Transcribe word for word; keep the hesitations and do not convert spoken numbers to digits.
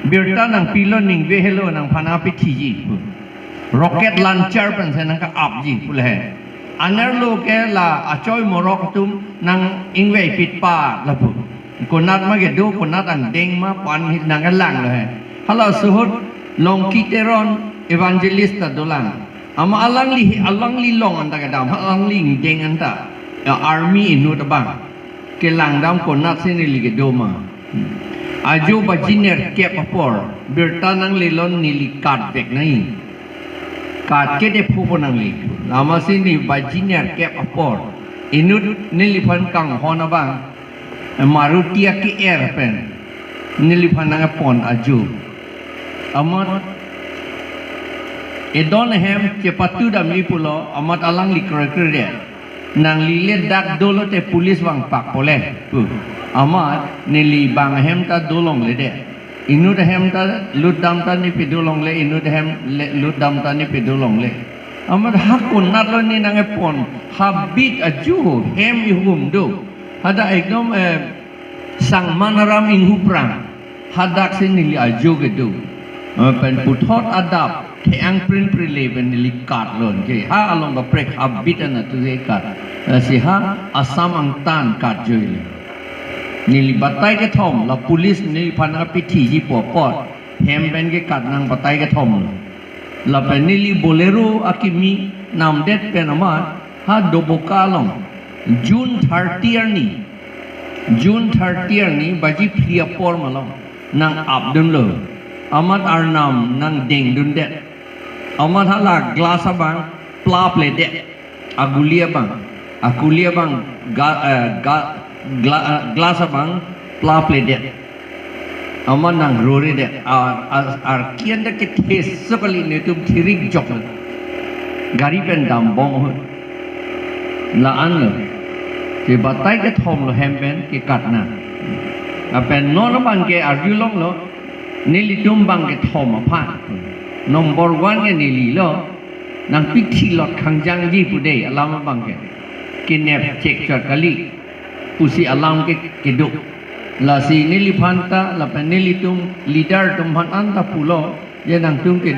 Birta nangpilo, ningve helo, nangphan nangpethiji pu. Rocket launcher pensi nangka-apji pu le he. Anerlo ke la achoi morok atum nang-ingveipet pa lapu. Konat ma kedo, konat angdeng ma pu-an hi nangkelanglo he. Halaso ahut Longki Teron evangelist ta dolang. Amat alangli, alangli along anta kedam, alangli angdeng anta. Ya, army inut abang. Kelangdam konatsi neli kedo ma. Ajo baji nerkep apor, birta nanglelon neli katvek nangji. Kat kedephopo nangli. Amatsi neli baji nerkep apor, inut neliphan kanghon abang, Maruti ake-er pen neliphan nangpon ajo. Amat edon ahem chepatudamji pulo, amat alangli kroikre det. Nangli le dak dolote police vangpak pole pu. Amat neli bang ahem ta dolongledet. Inut ahem ta lutdam ta ne pedolongle, inut ahem le lutdam ta ne pedolongle. Amat ha konatlo ne nangpon, ha bit ajo hem ihum do. Hadak ekdom, eh, Sangman aram inghuprang. Hadaksi neli ajo kedo. Eh, pen puthot adap the-ang prinpri le pen neli katlon ke. Ha along kaprek ha bit an atu ke kat. Eh, si ha Assam angtan katjoi le. Neli batai kethom la police neliphan nangpethiji pu apot, hem pen kekat nang batai kethom. Lapen neli Bolero akimi namdet pen amat ha Doboka along June thirty arni, June thirty arni baji phli apor malom nang-apdunlo. Amat arnam nangdengdundet. Amat hala glass abang plapledet. Aguli abang, akuli abang ga, eh, ga, gla, eh, glass abang plapledet. Amat nangruredet. Ar, ar, arki anta kethe so kali, netum thirik jok. Gari pen dambom ahut. La-anlo. Si batai kethomlo hem pen kekat nang. Lapen non abang ke arjulonglo, nelitum bang kethom aphan. Number one ke nelilo, nangpithilot khangjangji pu dei alam abang ke. Kenep chek chot kali pusi alam ke kedo. Lasi neliphan ta, lapen nelitum leader atum aphan anta pulo, je nangtum ke